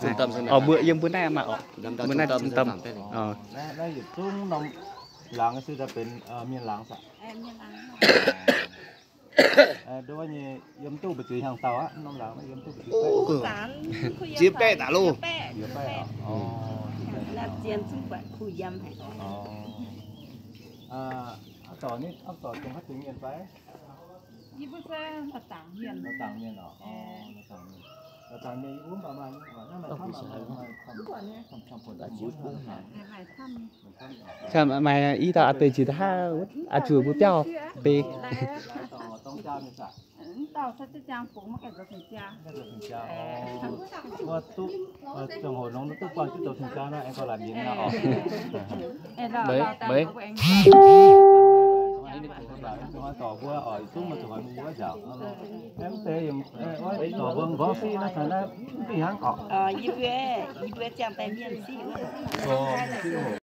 Orqc, mbuo yiem mbuo naaiv maah orqc. Mbuo naaiv daaih. Naaiv yietc zungv norm laangz se daaih benx mienh laangz saah? Nduov nyei yiem duqv mbu'ziex hnyangx dauh aqv? Norm laangz yiem duqv mbu'ziex baeqv? Ziex baeqv daaih loh. Ziex baeqv aqv. Aa, dorc, dorc zungv haaix deix mienh fai? Yie mbuo se La'dangc mienh. La'dangc mienh oc. La'dangc mienh. La'dangc mienh yie mbuo mv baac maaih, maaih, maaih camv, maaih camv, maaih camv. Maaih i dauh a'deix jiex da'haav, a'juoz mbuo biauv beiv. Meih, meih. Dorc mbuo oix zuqc mbuo nqorngv siqv naaiv, naaiv mv fih hnangv oc. Yie mbuo, yie mbuo ziangh daaih mienh siqv wuov.